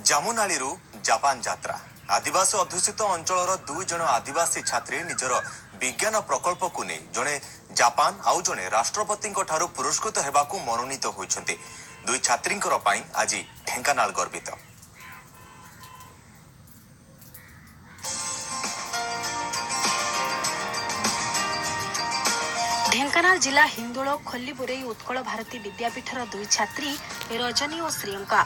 ଜାମୁନାଳିରୁ Japan ଯାତ୍ରା। ଆଦିବାସୀ ଅଧ୍ୟୁଷିତ ଅଞ୍ଚଳର ଦୁଇ ଜଣ ଆଦିବାସୀ ଛାତ୍ରୀ ନିଜର ବିଜ୍ଞାନ ପ୍ରକଳ୍ପକୁ ନେଇ ଜଣେ ଜାପାନ ଆଉ ଜଣେ ରାଷ୍ଟ୍ରପତିଙ୍କ ଠାରୁ ପୁରସ୍କୃତ ହେବାକୁ ମନୋନୀତ ହୋଇଛନ୍ତି। ଦୁଇ ଛାତ୍ରୀଙ୍କର ପାଇଁ ଆଜି ଢେଙ୍କାନାଳ ଗର୍ବିତ। ଢେଙ୍କାନାଳ ଜିଲ୍ଲା ହିନ୍ଦୋଳ ଖଲ୍ଲିବୋରେଇ ଉତ୍କଳ ଭାରତୀ ବିଦ୍ୟାପୀଠର ଦୁଇ ଛାତ୍ରୀ ରଜନୀ ଓ ଶ୍ରୀୟଙ୍କା।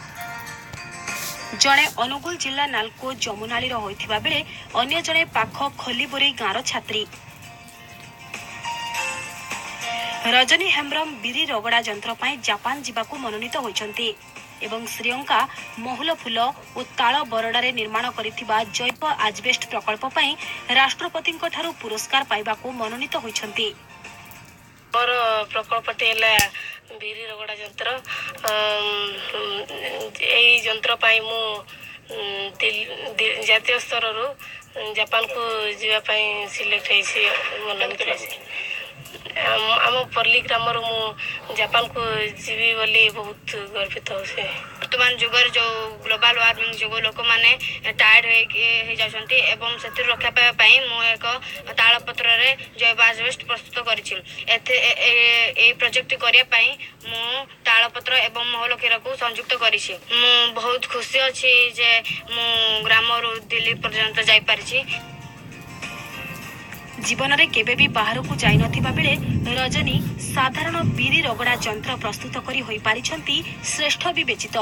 ଜଣେ ଅନୁଗୁଳ ଜିଲ୍ଲା ନାଲକୋ ଯମୁନାଳିର ହୋଇଥିବା ବେଳେ ଅନ୍ୟ ଜଣେ ପାଖ ଖଲ୍ଲିବୋରେଇ ଗାଁର ଛାତ୍ରୀ। ରଜନୀ ହେମ୍ବ୍ରମ ବିରି ରଗଡ଼ା ଯନ୍ତ୍ର ପାଇଁ ଜାପାନ ଯିବାକୁ ମନୋନୀତ ହୋଇଛନ୍ତି ଏବଂ ଶ୍ରୀୟଙ୍କା ମହୁଲ ଫୁଲ ଓ ତାଳ ବରଡ଼ାରେ ନିର୍ମାଣ କରିଥିବା ଜୈବ ଆଜବେଷ୍ଟ ପ୍ରକଳ୍ପ ପାଇଁ ରାଷ୍ଟ୍ରପତିଙ୍କ ଠାରୁ ପୁରସ୍କାର ପାଇବାକୁ ମନୋନୀତ ହୋଇଛନ୍ତି। ମୋର ପ୍ରକଳ୍ପଟି ହେଲା ବିରି ରଗଡ଼ା ଯନ୍ତ୍ର। ଏଇ ଯନ୍ତ୍ର ପାଇଁ ମୁଁ ଜାତୀୟ ସ୍ତରରୁ ଜାପାନକୁ ଯିବା ପାଇଁ ସିଲେକ୍ଟ ହେଇଛି, ମନୋନୀତ ହେଇଛି। ଆମ ପଲ୍ଲୀ ଗ୍ରାମରୁ ମୁଁ ଜାପାନକୁ ଯିବି ବୋଲି ବହୁତ ଗର୍ବିତ ହେଉଛି। ବର୍ତ୍ତମାନ ଯୁଗରେ ଯେଉଁ ଗ୍ଲୋବାଲ ୱାର୍ମିଂ ଯୋଗୁଁ ଲୋକମାନେ ଟାୟାର୍ଡ ହେଇକି ହେଇଯାଉଛନ୍ତି ଏବଂ ସେଥିରୁ ରକ୍ଷା ପାଇବା ପାଇଁ ମୁଁ ଏକ ତାଳପତ୍ରରେ ଜୈବ ଆଜବେଷ୍ଟ ପ୍ରସ୍ତୁତ କରିଛି। ଏଇ ପ୍ରୋଜେକ୍ଟଟି କରିବା ପାଇଁ ମୁଁ ତାଳପତ୍ର ଏବଂ ମହୁଲ କ୍ଷୀରକୁ ସଂଯୁକ୍ତ କରିଛି। ମୁଁ ବହୁତ ଖୁସି ଅଛି ଯେ ମୁଁ ଗ୍ରାମରୁ ଦିଲ୍ଲୀ ପର୍ଯ୍ୟନ୍ତ ଯାଇପାରିଛି। ଜୀବନରେ କେବେ ବି ବାହାରକୁ ଯାଇନଥିବା ବେଳେ ରଜନୀ ସାଧାରଣ ବିରି ରଗଡ଼ା ଯନ୍ତ୍ର ପ୍ରସ୍ତୁତ କରି ହୋଇପାରିଛନ୍ତି ଶ୍ରେଷ୍ଠ ବିବେଚିତ।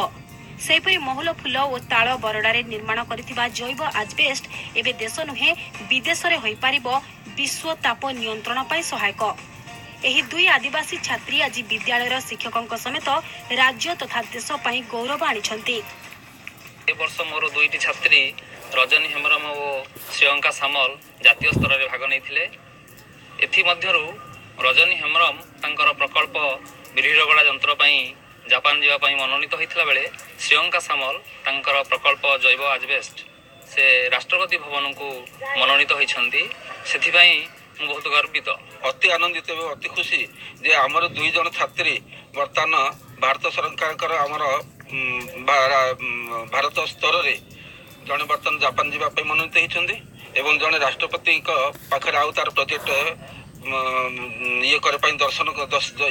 ସେହିପରି ମହୁଲ ଫୁଲ ଓ ତାଳ ବରଡ଼ାରେ ନିର୍ମାଣ କରିଥିବା ଜୈବ ଆଜବେଷ୍ଟ ଏବେ ଦେଶ ନୁହେଁ ବିଦେଶରେ ହୋଇପାରିବ ବିଶ୍ୱ ତାପ ନିୟନ୍ତ୍ରଣ ପାଇଁ ସହାୟକ। ଏହି ଦୁଇ ଆଦିବାସୀ ଛାତ୍ରୀ ଆଜି ବିଦ୍ୟାଳୟର ଶିକ୍ଷକଙ୍କ ସମେତ ରାଜ୍ୟ ତଥା ଦେଶ ପାଇଁ ଗୌରବ ଆଣିଛନ୍ତି। ଏ ବର୍ଷ ମୋର ଦୁଇଟି ଛାତ୍ରୀ ରଜନୀ ହେମ୍ବ୍ରମ ଓ ଶ୍ରୀୟଙ୍କା ସାମଲ ଜାତୀୟ ସ୍ତରରେ ଭାଗ ନେଇଥିଲେ। ଏଥିମଧ୍ୟରୁ ରଜନୀ ହେମ୍ବ୍ରମ ତାଙ୍କର ପ୍ରକଳ୍ପ ବିରି ରଗଡ଼ା ଯନ୍ତ୍ର ପାଇଁ ଜାପାନ ଯିବା ପାଇଁ ମନୋନୀତ ହୋଇଥିଲା ବେଳେ ଶ୍ରୀୟଙ୍କା ସାମଲ ତାଙ୍କର ପ୍ରକଳ୍ପ ଜୈବ ଆଜବେଷ୍ଟ ସେ ରାଷ୍ଟ୍ରପତି ଭବନକୁ ମନୋନୀତ ହୋଇଛନ୍ତି। ସେଥିପାଇଁ ମୁଁ ବହୁତ ଗର୍ବିତ, ଅତି ଆନନ୍ଦିତ ଏବଂ ଅତି ଖୁସି ଯେ ଆମର ଦୁଇ ଜଣ ଛାତ୍ରୀ ବର୍ତ୍ତମାନ ଭାରତ ସରକାରଙ୍କର ଆମର ଭାରତ ସ୍ତରରେ ଜଣେ ବର୍ତ୍ତମାନ ଜାପାନ ଯିବା ପାଇଁ ମନୋନୀତ ହେଇଛନ୍ତି ଏବଂ ଜଣେ ରାଷ୍ଟ୍ରପତିଙ୍କ ପାଖରେ ଆଉ ତାର ପ୍ରୋଜେକ୍ଟ ଇଏ କରିବା ପାଇଁ ଦର୍ଶନ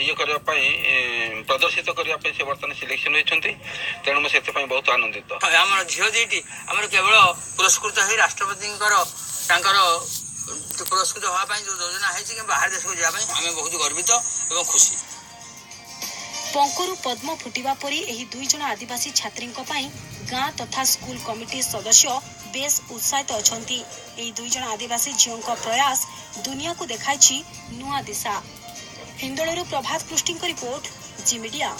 ଇଏ କରିବା ପାଇଁ ପ୍ରଦର୍ଶିତ କରିବା ପାଇଁ ସେ ବର୍ତ୍ତମାନ ସିଲେକ୍ସନ ହୋଇଛନ୍ତି। ତେଣୁ ମୁଁ ସେଥିପାଇଁ ବହୁତ ଆନନ୍ଦିତ। ଆମର ଝିଅ ଦୁଇଟି ଆମର କେବଳ ପୁରସ୍କୃତ ହେଇ ରାଷ୍ଟ୍ରପତିଙ୍କର ତାଙ୍କର ପୁରସ୍କୃତ ହେବା ପାଇଁ ଯେଉଁ ଯୋଜନା ହେଇଛି କିମ୍ବା ବାହାର ଦେଶକୁ ଯିବା ପାଇଁ ଆମେ ବହୁତ ଗର୍ବିତ ଏବଂ ଖୁସି। ପଙ୍କରୁ ପଦ୍ମ ଫୁଟିବା ପରି ଏହି ଦୁଇ ଜଣ ଆଦିବାସୀ ଛାତ୍ରୀଙ୍କ ପାଇଁ ଗାଁ ତଥା ସ୍କୁଲ କମିଟି ସଦସ୍ୟ ବେଶ୍ ଉତ୍ସାହିତ ଅଛନ୍ତି। ଏହି ଦୁଇ ଜଣ ଆଦିବାସୀ ଝିଅଙ୍କ ପ୍ରୟାସ ଦୁନିଆକୁ ଦେଖାଇଛି ନୂଆ ଦିଶା। ହିନ୍ଦୋଳରୁ ପ୍ରଭାତ ପୃଷ୍ଟିଙ୍କ ରିପୋର୍ଟ, ଜି ମିଡିଆ।